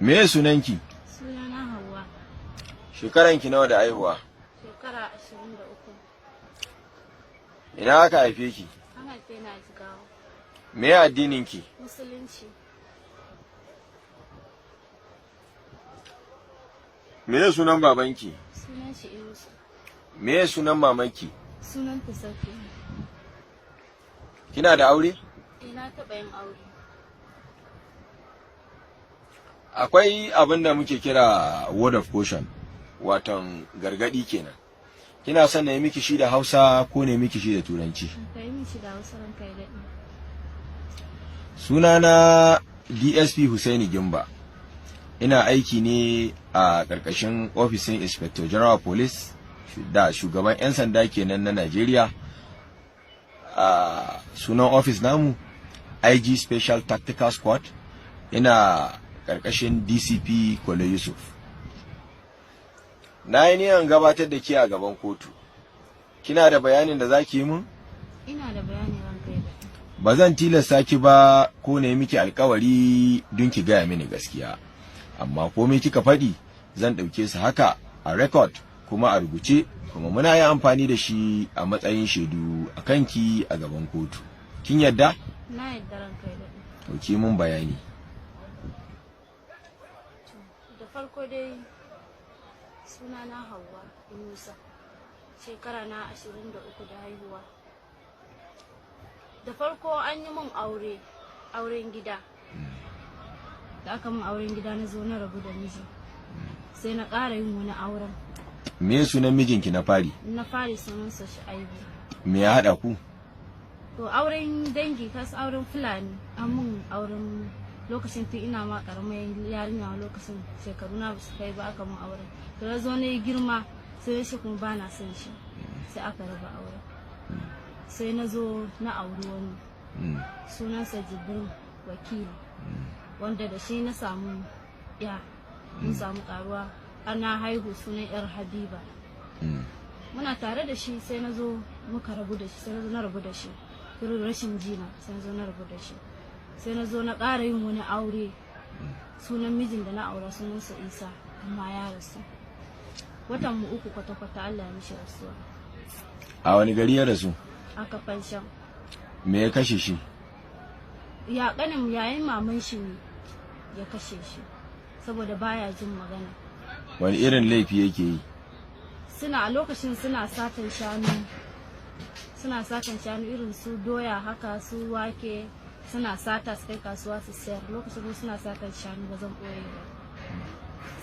Me sunanki? Sunana Hauwa. Shekaranki nawa da haihuwa? Shekara 23. Ina aka haife ki? An haife ni a Jigawa. Me addininki? Musulunci. Me sunan babanki? Sunan shi Inusa. Me sunan mamanki? Sunan ta Safiya. Kina da aure? Eh, na taɓa yin aure. Akwai abin da muke kira word of caution, waton gargadi kenan. Kina son na yi miki shi da Hausa ko na yi miki shi da Turanci? Ka yi min shi da Hausa, ranka ya daɗe. Sunana DSP Hussaini Gimba. Ina aiki ne a ƙarƙashin ofisin Inspector General Police da shugaban 'yan sanda kenan na Najeriya. A sunan ofis namu IG Special Tactical Squad. Ina ƙarƙashin DCP Kwale Yusuf. Na yi niyan gabatar da ke a gaban kotu. Kina da bayanin da za ki yi mun? Ina da bayani, ranka ya daɗe. Ba zan tilasta ki ba ko na yi miki alkawari don ki gaya mini gaskiya, amma komai kika faɗi zan ɗauke su haka a record kuma a rubuce, kuma muna yi amfani da shi a matsayin shaidu a kanki a gaban kotu. Kin yadda? Na yadda, ranka ya daɗe. To, ki mun bayani. Da farko dai, sunana Hauwa Inusa. Shekara na 23 da haihuwa. Da farko an yi min aure, auren gida. Da aka min auren gida, na zo na rabu da miji. Sai na ƙara yin wani auren. Me sunan mijinki na fari? Na fari sunansa Shu'aibu. Me ya haɗa ku? To, auren dangi, kasu auren Fulani, an mun auren lokacin tun ina ma karamar yarinya, lokacin shekaru na basu kai ba aka mun auren. To, na zo na yi girma, sai shi kuma ba na son shi, sai aka raba auren. Sai na zo na auri wani, sunansa Jibrin Wakili, wanda da shi na samu ya mun samu karuwa, ana haihu, sunan yar Habiba. Muna tare da shi, sai na zo muka rabu da shi, sai na zo na rabu da shi irin rashin jina, sai na zo na rabu da shi. Sai na zo na ƙara yin wani aure. Sunan mijin da na aura sunansa Isa, amma ya rasu watan mu 3 kwata-kwata, Allah ya mishi rasuwa. A wani gari ya rasu? A Kafanshan. Me ya kashe shi? Ya kanin yayin maman shi ne ya kashe shi, saboda baya jin magana. Wani irin laifi yake yi? Suna a lokacin suna satan shanu, suna satan shanu irin su doya haka, su wake, suna sata su kai kasuwa su sayar. Lokacin kuma suna satan shanu, ba zan ɓoye ba.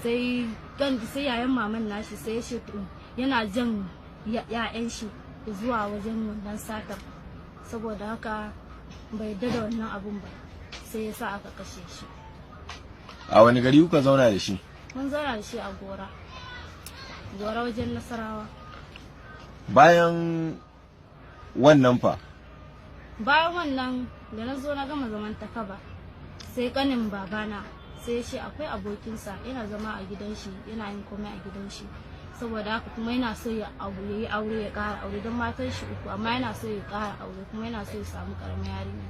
Sai gan sai yayan maman nashi sai ya ce to yana jan ya'yan shi zuwa wajen wannan satan, saboda haka bai yarda da wannan abun ba, sai ya sa aka kashe shi. A wani gari kuka zauna da shi? Mun zauna da shi a Gora, Gora wajen Nasarawa. Bayan wannan fa? Bayan wannan, da na zo na gama zaman takaba, sai kanin babana sai ya ce akwai abokinsa yana zama a gidan shi, yana yin komai a gidan shi, saboda haka kuma yana so ya yi aure, ya ƙara aure, don matan shi uku, amma yana so ya ƙara aure, kuma yana so ya samu ƙaramin yarinya,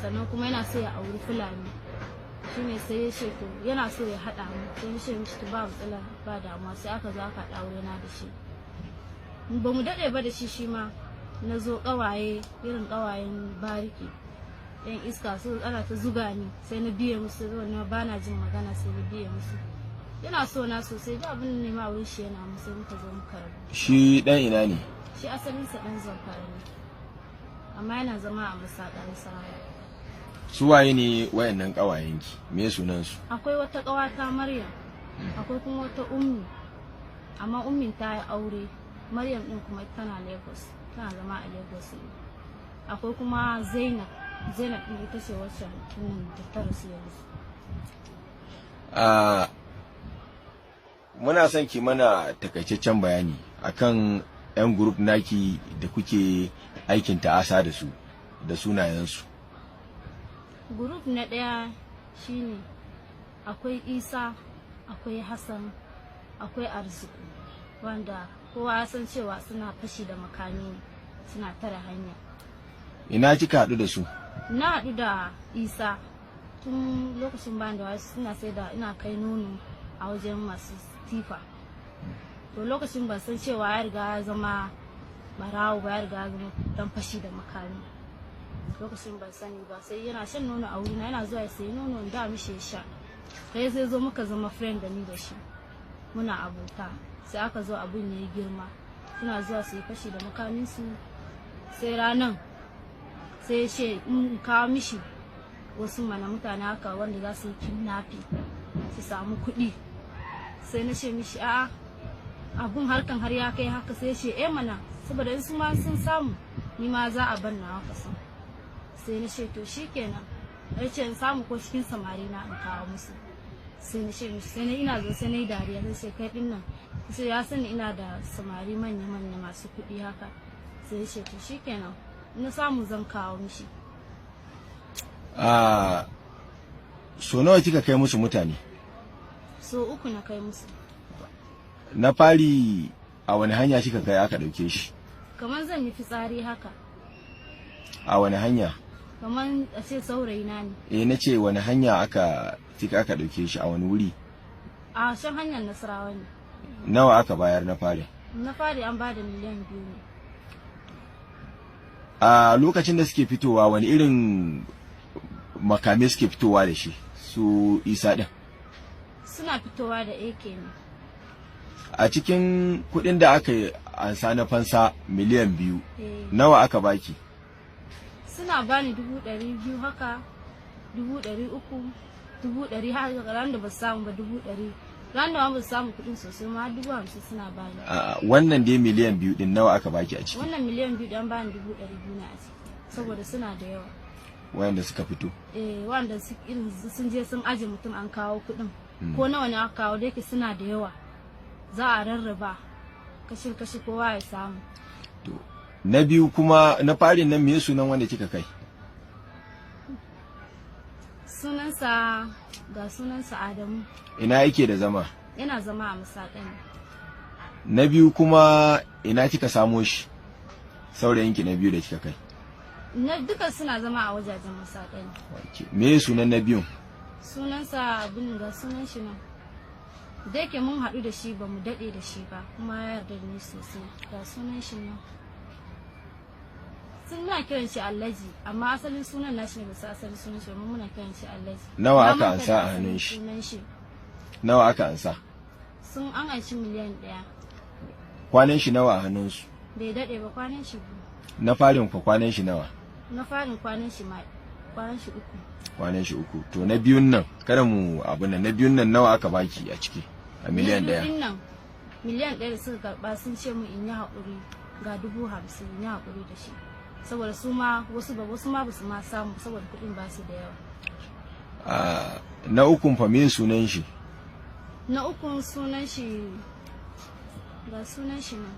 sannan kuma yana so ya auri Fulani. Shine sai ya ce to yana so ya haɗa mu. Sai ya ce mishi to ba matsala, ba damuwa. Sai aka zo aka haɗa aure na da shi. Ba mu daɗe ba da shi, shi ma na zo ƙawaye, irin ƙawayen bariki, yan iska, su ana ta zuga ni, sai na biye musu. Na ba na jin magana, sai na biye musu. Yana so na sosai, da abin nema a wurin shi yana mu, sai muka zo muka rabu. Shi dan ina ne? Shi asalinsa ɗan Zamfara ne, amma yana zama a Masaka, Nasarawa. Su waye ne wayannan kawayenki? Me sunan su? Akwai wata ƙawata Maryam, akwai kuma wata Ummi, amma Ummin ta yi aure, Maryam din kuma tana Lagos, tana zama a Lagos ne. Akwai kuma Zainab. Zainab din ita ce wacce da ta rasu yanzu. Muna son ki mana takaitaccen bayani akan yan group naki da kuke aikin ta'asa da su, da sunayensu. Group na ɗaya shine akwai Isa, akwai Hassan, akwai Arziku, wanda kowa ya san cewa suna fashi da makami, suna tare hanya. Ina kika haɗu da su? Na haɗu da Isa. Tun lokacin bayan da wasu ina sai da ina kai nono a wajen masu tifa. To lokacin ban san cewa ya riga ya zama barawo ba, ya riga ya zama dan fashi da makami. Lokacin ban sani ba, sai yana shan nono a wurina, yana zuwa ya sayi nono da mishi ya sha. Sai sai zo muka zama friend da ni da shi, muna abota. Sai aka zo abun ya yi girma, suna zuwa su yi fashi da makamin su. Sai ranan sai ya ce in kawo mishi wasu mana mutane haka wanda za su yi kidnapping su samu kuɗi. Sai na ce mishi a'a, abun harkan har ya kai haka? Sai ya ce eh mana, saboda in su ma sun samu, ni ma za a bar nawa kasan. Sai na ce to shikenan. Ya ce in samu ko cikin samari na in kawo musu. Sai na ce mishi, sai na ina zo, sai na yi dariya, sai ce kai din nan, sai ya sani ina da samari manya manya masu kuɗi haka. Sai ya ce to shikenan, na samu zan kawo mishi. A so nawa kika kai musu mutane? So uku na kai musu. Na fari, a wani hanya kika kai aka dauke shi? Kamar zan yi fitsari haka. A wani hanya? Kamar a ce saurayi na ne. Eh, na ce wani hanya aka kika aka dauke shi, a wani wuri? A shan hanyar Nasarawa ne. Nawa aka bayar na fari? Na fari an ba da miliyan 2 ne. A lokacin da suke fitowa, wani irin makamai suke fitowa da shi, su Isa din? Suna fitowa da AK ne. A cikin kuɗin da aka ansa na fansa miliyan 2, Eh. nawa aka baki? Suna bani 200,000 haka, 300,000, 100,000 haka. Ran da ba su samu ba 100,000, ran da ba su samu kuɗin sosai ma 50,000 suna bani. A wannan dai miliyan 2 din, nawa aka baki a ciki? Wannan miliyan 2 dan bani 200,000 na a ciki, saboda suna da yawa. Wayanda suka fito? Eh, wanda su irin sun je sun aje mutum an kawo kuɗin, ko nawa ne aka kawo, da yake suna da yawa, za a rarraba kashi kashi, kowa ya samu. To, na biyu kuma, na farin nan, me sunan wanda kika kai? Sunansa, ga sunansa, Adamu. Ina yake da zama? Yana zama a Masaƙani. Na biyu kuma, ina kika samo shi, saurayinki na biyu da kika kai? Na duka suna zama a wajajen Masaƙani. Okay. Me sunan na biyun? Sunansa abin, ga sunan shi nan. Da yake mun haɗu da shi, ba mu daɗe da shi ba, kuma ya yarda da ni sosai. Ga sunan shi nan. Sun muna kiran shi Allaji, amma asalin sunan nashi ne ba su asalin sunan shi ba, mu muna kiran shi Allaji. Nawa Na aka manta ansa da a asalin hannun shi? Sunan shi. Nawa aka ansa? Sun an anshi miliyan 1. Kwanan shi nawa a hannunsu? Bai daɗe ba, kwanan shi 2. Na farin kwa, kwanan shi nawa? Na farin kwanan shi ma kwanan shi 3. Kwanan shi 3. To, na biyun nan, kada mu abin nan, na biyun nan nawa aka baki a ciki a miliyan 1? Na biyun nan, miliyan 1 da suka karɓa, sun ce mu in yi haƙuri, ga 50,000, in yi haƙuri da shi, saboda su ma wasu ba wasu ma ba su ma samu, saboda kuɗin ba su da yawa. A na ukun fa, me sunan shi? Na ukun sunan shi, ga sunan shi nan,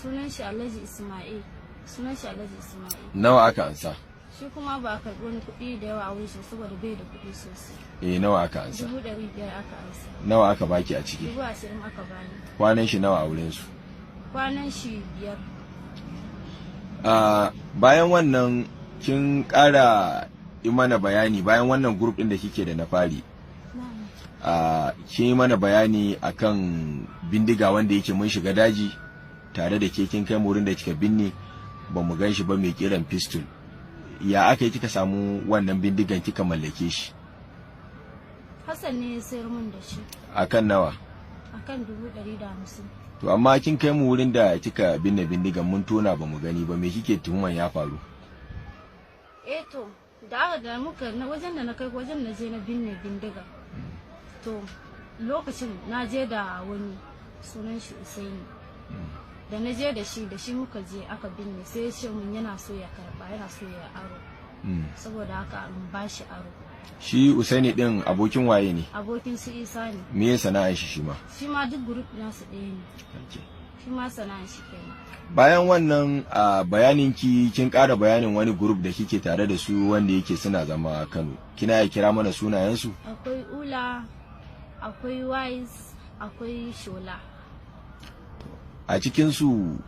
sunan shi Alhaji Ismail, sunan shi Alhaji Ismail. Nawa aka ansa? Shi kuma ba a karɓi wani kuɗi da yawa a wurin shi, saboda bai da kuɗi sosai. Eh, nawa aka ansa? 500,000 aka ansa. Nawa aka baki a ciki? 20,000 aka bani. Kwanan shi nawa a wurin su? Kwanan shi 5. A bayan wannan kin ƙara yi mana bayani, bayan wannan group din da kike da na fari, a kin yi mana bayani akan bindiga wanda yake mun shiga daji tare da ke, kin kai mu wurin da kika binne, ba mu gan shi ba, mai kiran pistol. Ya aka yi kika samu wannan bindigan, kika mallake shi? Hassan ne ya sayar mun da shi. Akan nawa? Akan 150,000. To, amma kin kai mu wurin da kika binne bindigan, mun tona ba mu gani ba. Me kike tuhuman ya faru? Eh to, da aka da muka na wajen da na kai, wajen na je na binne bindiga, to lokacin na je da wani, sunan shi Usaini. Da na je da shi, da shi muka je aka binne. Sai ya ce mun yana so ya karba, yana so ya aro. Saboda haka in ba shi aro. Shi Usaini din abokin waye ne? Abokin su Isa ne. Me ya sana'ar shi shi ma? Shi ma duk group nasu ɗaya ne. Shi ma sana'ar shi kenan. Bayan wannan, a bayanin ki kin ƙara bayanin wani group da kike tare da su wanda yake suna zama Kano. Kina ya kira mana sunayen su? Akwai Ula, akwai Wise, akwai Shola. A cikin su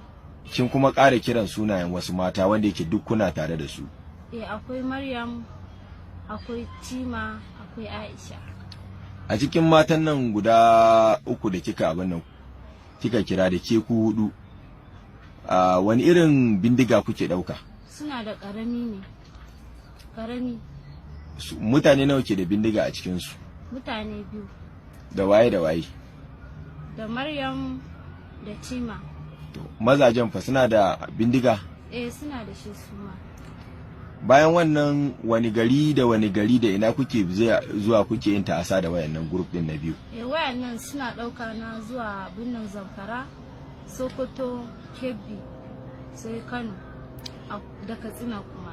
kin kuma ƙara kiran sunayen wasu mata wanda yake duk kuna tare da su. Eh, akwai Maryam, akwai Chima, akwai Aisha. A cikin matan nan guda uku da kika abin nan kika kira da ke ku hudu, wani irin bindiga kuke dauka? Suna da karami ne, karami. Mutane nawa ke da bindiga a cikinsu? Mutane biyu. Da waye da waye? Da Maryam da Chima. To, mazajen fa suna da bindiga? Eh, suna da shi suma. Bayan wannan, wani gari da wani gari da ina kuke zuwa kuke yin ta'asa da wayannan group din na biyu? Eh, wayannan suna ɗauka na zuwa birnin Zamfara, Sokoto, Kebbi, sai Kano da Katsina kuma.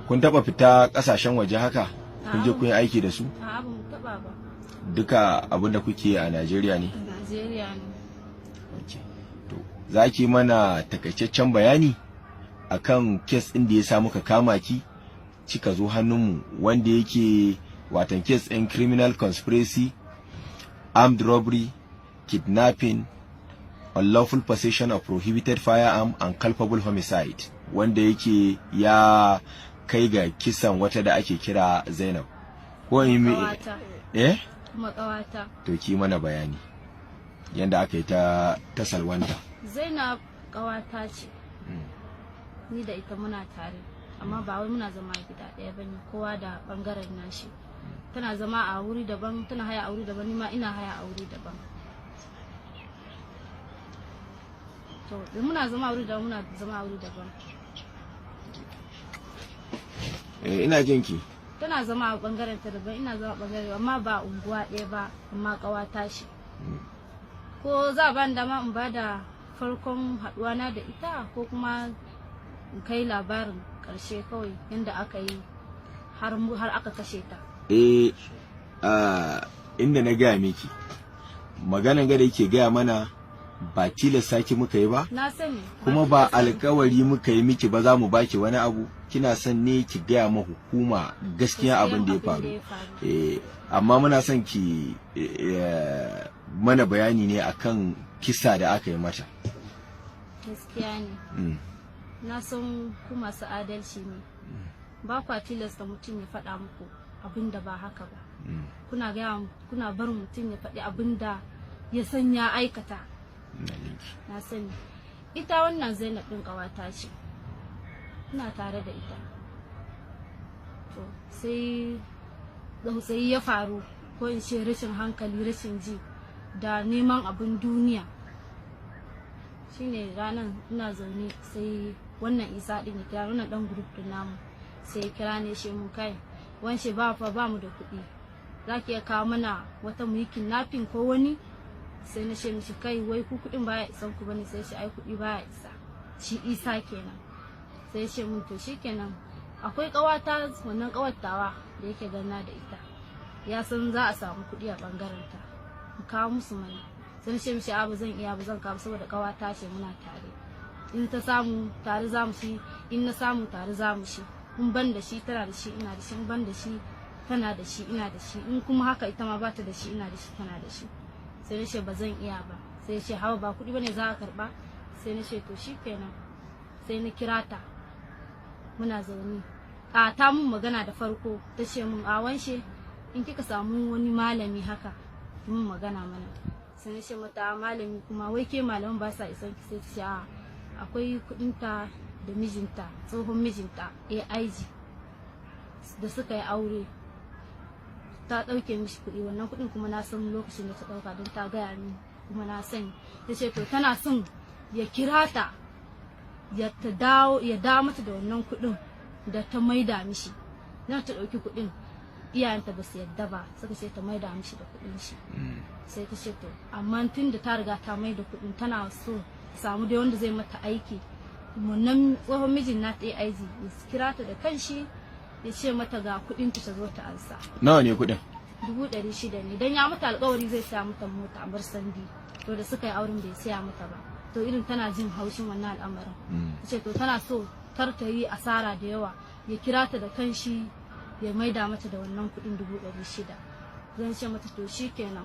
Kun taba fita kasashen waje haka kun je kun yi aiki da su? A'a, ba mu taɓa ba. Duka abin da kuke a Najeriya ne? Najeriya ne. Okay. To, za ki mana takaitaccen bayani akan case ɗin da ya sa muka kama ki kika zo hannunmu, wanda yake watan case ɗin criminal conspiracy, armed robbery, kidnapping, unlawful possession of prohibited firearm and culpable homicide, wanda yake ya kai ga kisan wata da ake kira Zainab. Ko in Ƙawata. Eh? Kuma ƙawata. To, ki mana bayani yanda aka yi ta salwanta. Zainab ƙawata ce. Ni da ita muna tare, amma ba wai muna zama gida ɗaya bane, kowa da ɓangaren nashi. Tana zama a wuri daban, tana haya a wuri daban, ni ma ina haya a wuri daban. To, da muna zama a wuri daban, muna zama a wuri daban. Eh, ina jin ki. Tana zama a bangaren ta daban, ina zama a bangaren, amma ba unguwa ɗaya ba, amma ƙawata shi. Ko za a bani dama in bada farkon haɗuwa na da ita, ko kuma in kai labarin ƙarshe kawai yadda aka yi har aka kashe ta? Eh, inda na gaya miki maganan ga da yake gaya mana, ba tilasta ki muka yi ba. Na sani. Kuma ba alkawari muka yi miki ba za mu baki wani abu. Kina son ne ki gaya ma hukuma gaskiya abin da ya faru. Eh, amma muna son ki mana bayani ne akan kisa da aka yi mata. Gaskiya ne. Na san ku masu adalci ne, ba kwa tilasta mutum ya faɗa muku abin da ba haka ba. Kuna gaya, kuna barin mutum ya faɗi abin da ya san ya aikata. Ina jinki. Na sani, ita wannan Zainab ɗin ƙawata ce, ina tare da ita. To, sai tsautsayi ya faru, ko in ce rashin hankali, rashin ji da neman abin duniya. Shine ranar ina zaune, sai wannan Isa ɗin ya kira wannan ɗan group ɗin namu, sai ya kira ne shi mun kai wance, ba fa ba mu da kuɗi, za ki iya kawo mana wata mu yi kidnapping ko wani? Sai na ce mishi, kai, wai ku kuɗin baya isan ku bane? Sai shi ai kuɗi baya isa shi, Isa kenan. Sai ya ce mun to shikenan, akwai ƙawata, wannan ƙawattawa da yake ganna da ita, ya san za a samu kuɗi a ɓangaren ta, in kawo musu mana. Sai na ce mishi a ba zan iya ba, zan kawo saboda ƙawata ce, muna tare, in ta samu tare za mu shi, in na samu tare za mu shi, in ban da shi tana da shi, ina da shi, in ban da shi tana da shi, ina da shi, in kuma haka ita ma bata da shi, ina da shi, tana da shi. Sai na ce ba zan iya ba. Sai ya ce hawa, ba kuɗi bane za a karɓa. Sai na ce to shikenan. Sai na kira ta, muna zaune, a ta mun magana da farko, ta ce mun a wanshe, in kika samu wani malami haka ki mun magana mana. Sai na ce mata malami kuma, wai ke malaman ba sa isan ki? Sai ta ce a akwai kudinta da mijinta, tsohon mijinta AIG da suka yi aure, ta ɗauke mishi kuɗi. Wannan kuɗin kuma na san lokacin da ta ɗauka don ta gaya min, kuma na sani. Ta ce to tana son ya kira ta ya ta dawo, ya dawo mata da wannan kuɗin da ta maida mishi. Na ta ɗauki kuɗin, iyayenta ba su yadda ba, suka ce ta maida mishi da kuɗin shi. Sai ta ce to amma tun da ta riga ta maida kuɗin, tana so ta samu dai wanda zai mata aiki. Wannan tsohon mijin na ta AIG ya kira ta da kanshi, ya ce mata ga kuɗin ta zo ta ansa. Nawa ne kuɗin? 600,000 ne, don ya mata alkawari zai saya mata mota a sandi. To, da suka yi auren bai saya mata ba. To, irin tana jin haushin wannan al'amarin. Ta ce to tana so kar ta yi asara da yawa, ya kira ta da kanshi ya maida mata da wannan kuɗin 600,000. Zan ce mata to shikenan.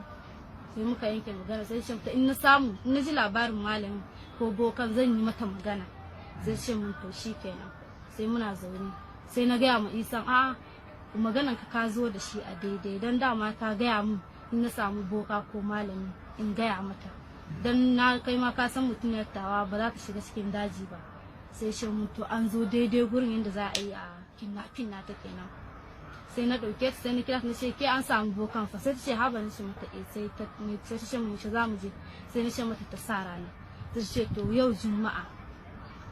Sai muka yanke magana. Sai ce mata in na samu, in na ji labarin malamin ko bokan, zan yi mata magana. Sai ce mun to shikenan. Sai muna zaune, Sai na gaya ma Isan, a maganan ka zo da shi a daidai, don dama ka gaya min in na samu boka ko malami in gaya mata, don na kai ma ka san mutum tawa ba za ta shiga cikin daji ba. Sai shi mun to an zo daidai gurin yadda za a yi a kidnapping na ta kenan. Sai na ɗauke ta, sai na kira ta, na ce, "Ke, an samu bokan fa." Sai ta ce, "Haba." Ni ce mata, "Eh." Sai ta ce mun za mu je. Sai na ce mata ta sa rana. Ta ce to yau Juma'a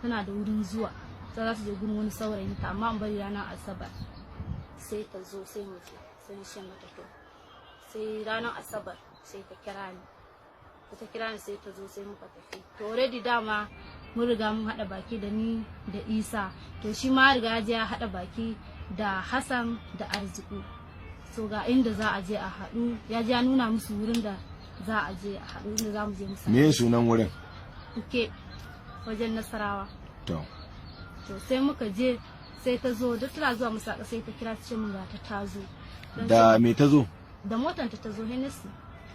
tana da wurin zuwa, sai za ta je gurin wani saurayin ta, amma an bari ranar Asabar sai ta zo sai mu je. Sai na ce mata to. Sai ranar Asabar sai ta kira ni. Ta kira ni, sai ta zo, sai muka tafi. To already dama mun riga mun haɗa baki da ni da Isa. To shi ma riga ya haɗa baki da Hassan da Arziku. So ga inda za a je a haɗu, ya je ya nuna musu wurin da za a je a haɗu, inda za mu je mu. Me sunan wurin? Uke, wajen Nasarawa. To. To sai muka je, sai ta zo duk tana zuwa musaka, sai ta kira ta ce mun ga ta ta zo. Da me ta zo? Da motar ta zo, Hennessy.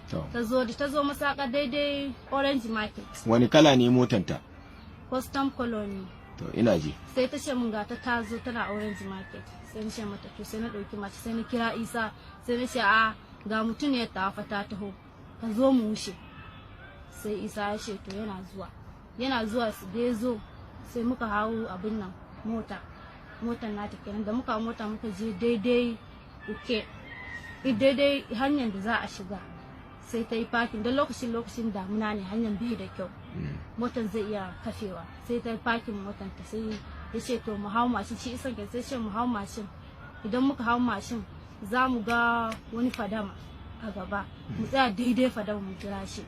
To. Ta zo, da ta zo masaka daidai Orange Market. Wani kala ne motanta? Custom colony. To, ina ji. Sai ta ce mun ga ta ta zo, tana Orange Market. Sai na ce mata to. Sai na ɗauki mace, sai na kira Isa, sai na ce, "A ga mutum ne ta fa ta taho, ka zo mu wuce." Sai Isa ya ce to yana zuwa, yana zuwa. Su da ya zo sai muka hau abin nan, mota, motar nata kenan. Da muka hau mota muka je daidai Uke, daidai hanyar da za a shiga, sai ta yi parking, don lokacin damuna ne, hanyar bai da kyau, motar zai iya kafewa. Sai ta yi parking motar ta, sai ya ce to mu hau mashin. Shi Isan ke sai ce mu hau mashin. Idan muka hau mashin za mu ga wani fadama a gaba, mu tsaya daidai fadama mu jira shi.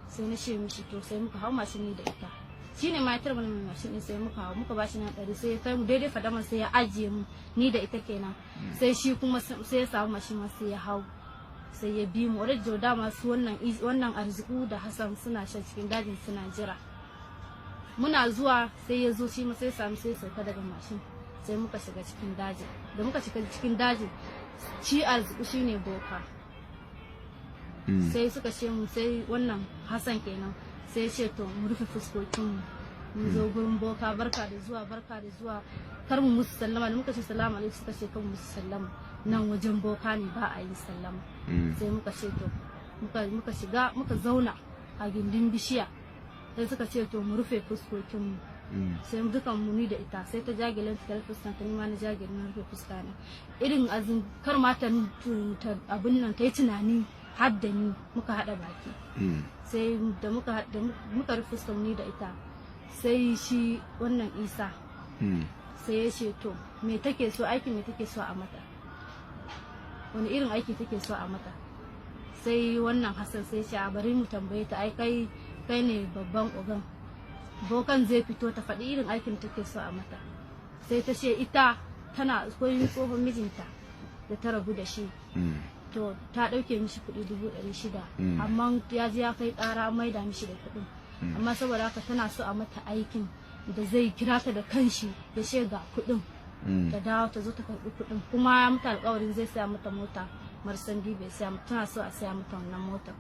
Sai na ce mishi to. Sai muka hau mashin ni da ita, shi ne matar mana mai mashin din. Sai muka hau, muka ba shi nan 100, sai ya kai mu daidai fadaman, sai ya ajiye mu, ni da ita kenan. Sai shi kuma sai ya samu mashin ma sai ya hau, sai ya bi mu. Already dama su wannan Arziku da Hassan suna shan cikin dajin suna jira. Muna zuwa sai ya zo shi ma, sai samu, sai sauka daga mashin, sai muka shiga cikin dajin. Da muka shiga cikin dajin, shi Arziku shine boka. Sai suka ce mu, sai wannan Hassan kenan sai ce to mu rufe fuskokin mu, mun zo gurin boka, barka da zuwa, barka da zuwa, kar mu musu sallama. Da muka ce salamu alaikum, suka ce kan musu sallama, nan wajen boka ne, ba a yi sallama. Sai muka ce to. Muka shiga, muka zauna a gindin bishiya. Sai suka ce to mu rufe fuskokin mu. Sai dukan mu, ni da ita, sai ta jagelen ta rufe fuskanta, ni ma na jagelen na rufe fuska na, irin azin kar ma ta abin nan ta yi tunani har da ni muka hada baki. Sai da muka rufe fuskar ni da ita, sai shi wannan Isa sai ya ce to me take so, aiki me take so a mata, wani irin aiki take so a mata? Sai wannan Hassan sai ce a bari mu tambaye ta, ai kai ne babban ogan bokan, zai fito ta faɗi irin aikin take so a mata. Sai ta ce ita tana koyin tsohon mijinta da ta rabu da shi, to ta ɗauke mishi kuɗi 600,000, amma ya ji ya kai ƙara an maida mishi da kuɗin. Amma saboda haka tana so a mata aikin da zai kira ta da kanshi ya ce ga kuɗin, ta dawo ta zo ta karɓi kuɗin. Kuma ya mata alƙawarin zai saya mata mota Marsandi, bai saya mata, tana so a saya mata wannan motar.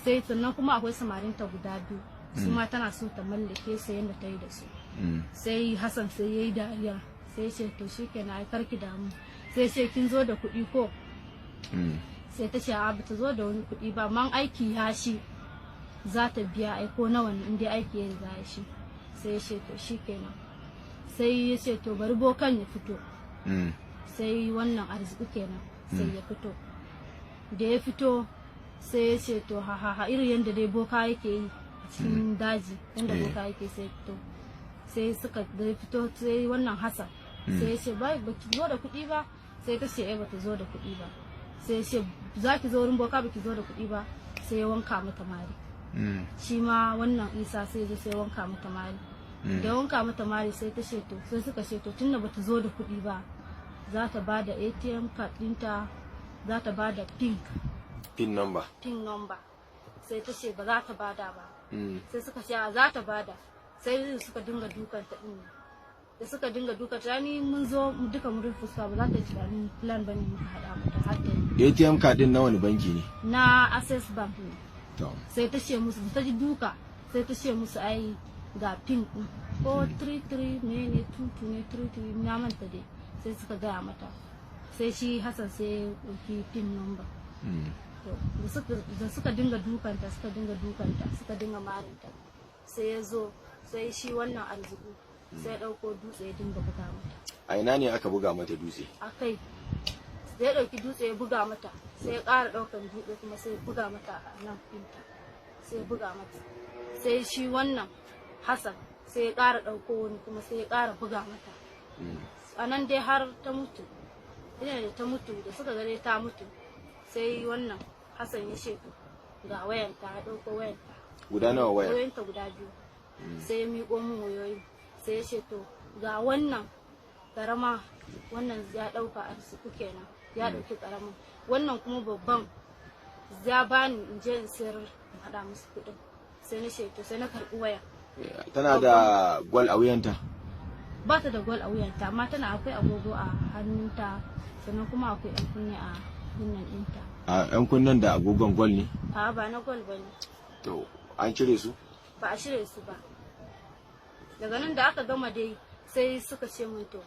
Sai sannan kuma akwai samarinta guda biyu, su ma tana so ta mallake su yadda ta yi da su. Sai Hassan sai ya yi dariya, sai ce to shikenan, ai karki damu. Sai ce kin zo da kuɗi ko? Sai ta ce a bata zo da wani kuɗi ba, amma aiki ya shi za ta biya, ai ko nawa ne in dai aiki ya riga ya shi. Sai ya ce to shikenan. Sai ya ce to bari bokan ya fito. Sai wannan Arziki kenan sai ya fito. Da ya fito sai ya ce to ha ha ha, irin yadda dai boka yake yi a cikin daji, yadda boka yake. Sai fito, sai suka da ya fito, sai wannan Hassan sai ya ce ba ki zo da kuɗi ba? Sai ta ce eh, bata zo da kuɗi ba. Sai ya ce za ki zo wurin boka baki zo da kuɗi ba? Sai ya wanka mata mari. Shi ma wannan Isa sai ya zo sai ya wanka mata mari. Da ya wanka mata mari sai ta ce to, sai suka ce to tunda bata zo da kuɗi ba, za ta ba da ATM card ɗinta, za ta ba da pin. Pin number. Pin number. Sai ta ce ba za ta bada ba. Sai suka ce a za ta bada. Sai suka dinga dukan ta din. Da suka dinga dukan ta, ni mun zo duka mun rufe fuska, ba za ta yi tunanin plan bane muka hada mata har da ni. ATM card din na wani banki ne? Na Access Bank ne. To. Sai ta ce musu, ta ji duka, sai ta ce musu ai ga pin din ko 33 ne ne 22 ne 33, na manta dai. Sai suka gaya mata, sai shi Hassan sai ya ɗauki pin number. To, da suka dinga dukanta, suka dinga dukanta, suka dinga marinta, sai ya zo, sai shi wannan Arziku sai ya ɗauko dutse ya dinga buga mata. A ina ne aka buga mata dutse? A kai. Sai ya ɗauki dutse ya buga mata, sai ya ƙara ɗaukan dutse kuma sai ya buga mata a nan ɗinta, sai ya buga mata. Sai shi wannan Hassan sai ya ƙara ɗauko wani kuma sai ya ƙara buga mata. A nan dai har ta mutu. Ina da ta mutu, da suka gare ta mutu, sai wannan Hassan ya ce ga wayanta, ya ɗauko wayanta. Guda nawa waya? Wayoyinta guda biyu. Sai ya miƙo min wayoyin, sai ya ce to ga wannan karama, wannan ya ɗauka, Arziku kenan, ya ɗauki karamin, wannan kuma babban ya bani in je in sayar in haɗa musu kuɗin. Sai na ce to, sai na karɓi waya. Tana da gwal a wuyanta? Ba ta da gwal a wuyanta, amma tana akwai agogo a hannunta, sannan kuma akwai ɗan kunne a kunnen ɗinta. A yan kunnen da agogon gwal ne? A, ba na gwal ba ne. To, an cire su? Ba a cire su ba. Daga nan da aka gama dai, sai suka ce mun to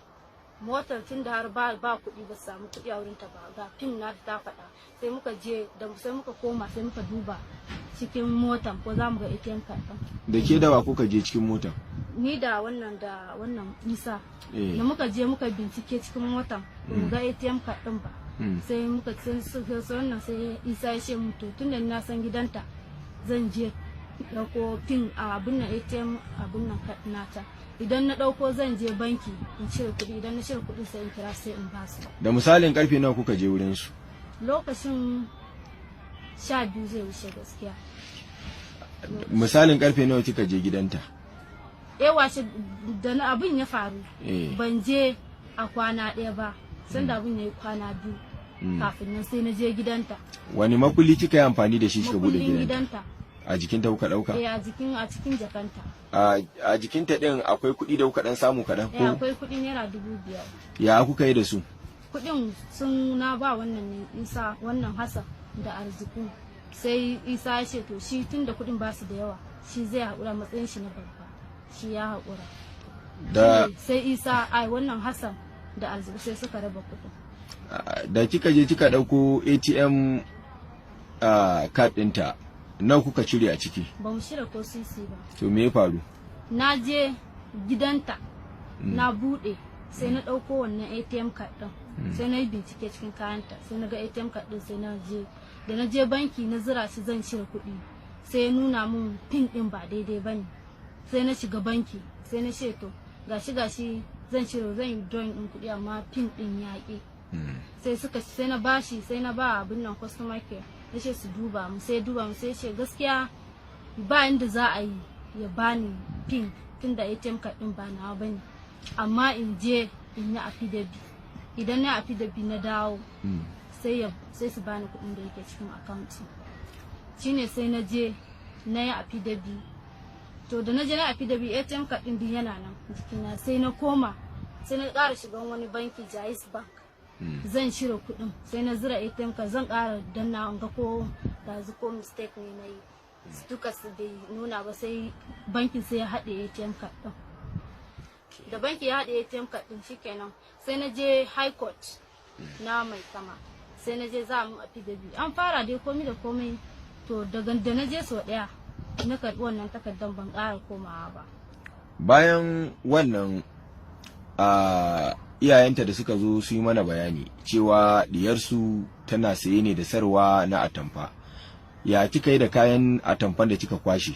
motar, tun da har ba kuɗi, ba su samu kuɗi a wurinta ba, ga pin na ta faɗa. Sai muka je da sai muka koma, sai muka duba cikin motar ko za mu ga ATM card ɗin. Da ke da wa kuka je cikin motar? Ni da wannan Isa. Da muka je muka bincike cikin motar, ba mu ga ATM card ɗin ba. Sai muka sai sai wannan, sai Isa ya ce mu to tun da na san gidanta, zan je ɗauko pin a abin nan, ATM abin nan card nata. Idan na ɗauko, zan je banki in cire kuɗi. Idan na cire kuɗi, sai in kira, sai in ba su. Da misalin karfe nawa kuka je wurin su? Lokacin 12 zai wuce gaskiya. Misalin karfe nawa kika je gidanta? Eh, washe da na abin ya faru, ban je a kwana ɗaya ba, sanda abin ya yi kwana 2 kafin nan sai na je gidanta. Wani makulli kika yi amfani da shi kika bude Makullin gidanta? gidanta. A jikinta kuka dauka? Eh, a cikin jakanta. A jikinta din akwai kuɗi da kuka dan samu kaɗan? Eh. Ko Akwai kuɗi naira 5,000. Ya kuka yi da su? Kuɗin sun na ba wannan ne, Isa, wannan Hassan da Arziku. Sai Isa ya ce to shi tun da kuɗin ba su da yawa, shi zai haƙura, matsayin shi na babba, shi ya haƙura. Da Sai Isa, ai wannan Hassan da Arziku sai suka raba kuɗin. Da kika je kika dauko ATM card ɗinta, nawa kuka cire a ciki? Ba mu cire ko sisi ba. To, me ya faru? Na je gidanta, na buɗe, sai na ɗauko wannan ATM card ɗin, sai na yi bincike cikin kayanta, sai na ga ATM card ɗin. Sai na je, da na je banki na zira shi zan cire kuɗi, sai ya nuna mun pin ɗin ba daidai ba ne. Sai na shiga banki, sai na ce to gashi gashi, zan cire, zan yi drawing ɗin kuɗi, amma pin ɗin ya ƙi. Sai suka, sai na bashi, sai na ba abin nan customer care, na ce su duba mu. Sai duba mu, sai ce gaskiya ba inda za a yi ya bani pin tunda ATM card din ba nawa bane, amma in je in yi affidavit. Idan na affidavit na dawo, sai su bani kuɗin da yake cikin account. Shine sai na je na yi affidavit. To, da na je na affidavit, ATM card din din yana nan jikina. Sai na koma, sai na ƙara shigan wani banki, Jaiz Bank, zan cire kuɗin. Sai na zira ATM card, zan ƙara danna in ga ko dazu ko mistake ne na yi, duka su bai nuna ba. Sai bankin sai ya haɗe ATM card ɗin. Da banki ya haɗe ATM card ɗin, shikenan, sai na je high court na Maitama, sai na je za mu affidavit. An fara dai komai da komai. To, daga da na je sau ɗaya na karɓi wannan takardar, ban ƙara komawa ba. Bayan wannan, a iyayenta da suka zo su yi mana bayani cewa diyarsu tana saye ne da sarwa na atamfa, ya kika yi da kayan atamfan da kika kwashe?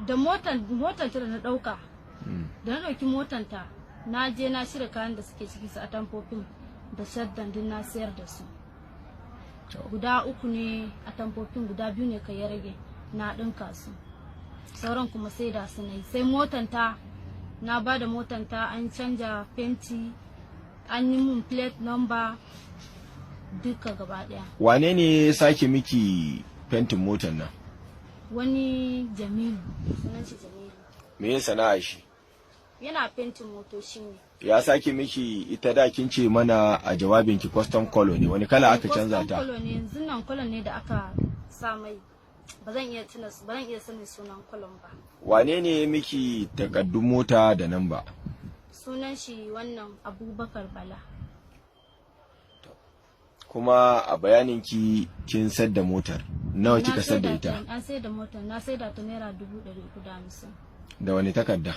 Da motar ta da na ɗauka, da na ɗauki motar ta, na je na shirya kayan da suke ciki, su atamfofin da shaddan din, na sayar da su. Guda uku ne atamfofin, guda biyu ne kai ya rage na ɗinka su, sauran kuma sai da su na yi. Sai motan ta, na ba da motan ta an canja fenti, an yi mun plate number, duka gaba ɗaya. Wane ne ya sake miki fentin motar nan? Wani Jamilu, sunan shi Jamilu. Me ya sana'a shi? Yana fentin motoci ne. Ya sake miki ita? Da kin ce mana a jawabinki custom color ne, wani kala aka canza Custom ta? Color ne yanzu nan, color ne da aka sa mai, ba zan iya tuna, ba zan iya sanin sunan color ba. Wane ne ya miki takaddun mota da namba? Sunan shi wannan Abubakar Bala. Kuma a bayaninki kin sadda motar, nawa Na kika sadda saida ita? Na sai da motar, na saida ta ₦350,000. Da wani takarda?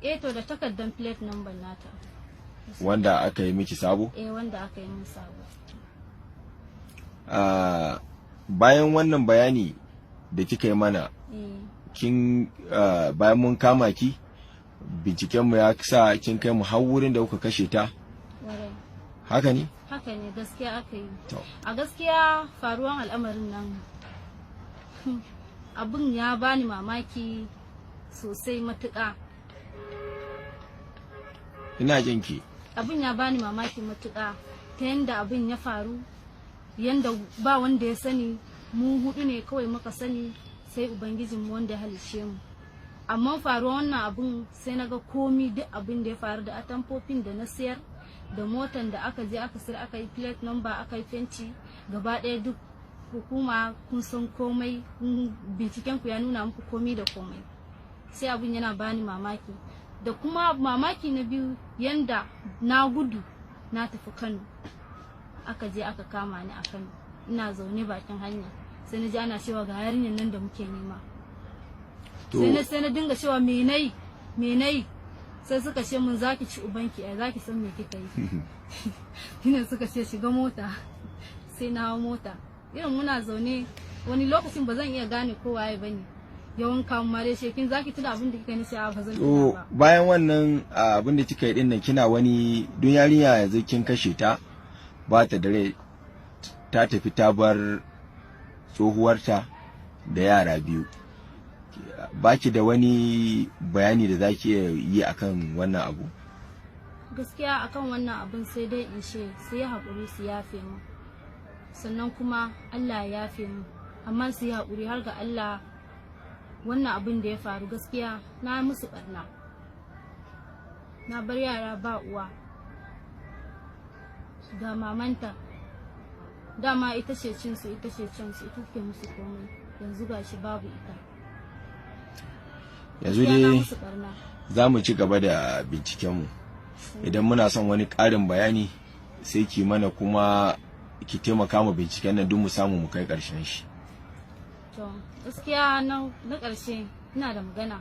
Eh to, da takardar plate number nata. Wanda aka yi miki sabo? Eh, wanda aka yi min sabo. Bayan wannan bayani da kika yi mana, kin bayan mun kama ki, bincikenmu ya sa kin kai mu har wurin da kuka kashe ta. Warai. Haka ne? Haka ne, gaskiya aka yi. To. A gaskiya faruwan al'amarin nan, abin ya bani mamaki sosai matuƙa. Ina jin ki. Abin ya bani mamaki matuƙa ta yanda abin ya faru, yanda ba wanda ya sani, mu hudu ne kawai muka sani, sai Ubangijinmu wanda ya halicce mu. Amma faruwan wannan abin, sai na ga komi, duk abin da ya faru, da atamfofin da na siyar, da motan da aka je aka sayar, aka yi plate number, aka yi fenti, gaba ɗaya duk hukuma kun san komai, binciken ku ya nuna muku komai da komai. Sai abin yana bani mamaki. Da kuma mamaki na biyu, yanda na gudu na tafi Kano, aka je aka kama ni a Kano. Ina zaune bakin hanya, sai na ji ana cewa ga yarinyar nan da muke nema. Sai na dinga cewa, "Me nayi? Me nayi?" Sai suka ce mun, "Zaki ci ubanki ai, zaki san me kika yi." Shine suka ce shiga mota, sai na hau mota. Irin muna zaune, wani lokacin ba zan iya gane ko waye bane yawan kamun mare shekin, "Zaki tuna abin da kika yi?" Sai ba zan tuna ba. Bayan wannan abin da kika yi din nan, kina wani don yarinya yanzu kin kashe ta, ba ta da rai, ta tafi ta bar tsohuwarta da yara biyu. Baki da wani bayani da zaki iya yi akan wannan abu? Gaskiya akan wannan abun, sai dai in ce su yi haƙuri, su yafe mu, sannan kuma Allah ya yafe mu. Amma su yi haƙuri, har ga Allah, wannan abin da ya faru, gaskiya na musu barna, na bar yara ba uwa. Ga mamanta, dama ita ce cinsu, ita ce cinsu, ita ke musu komai, yanzu gashi babu ita. Yanzu Gaskiya na dai musu barna. za mu ci gaba da bincikenmu. Idan muna son wani ƙarin bayani, sai ki mana, kuma ki taimaka mu binciken nan don mu samu mu kai ƙarshen shi. To, gaskiya na ƙarshe ina da magana.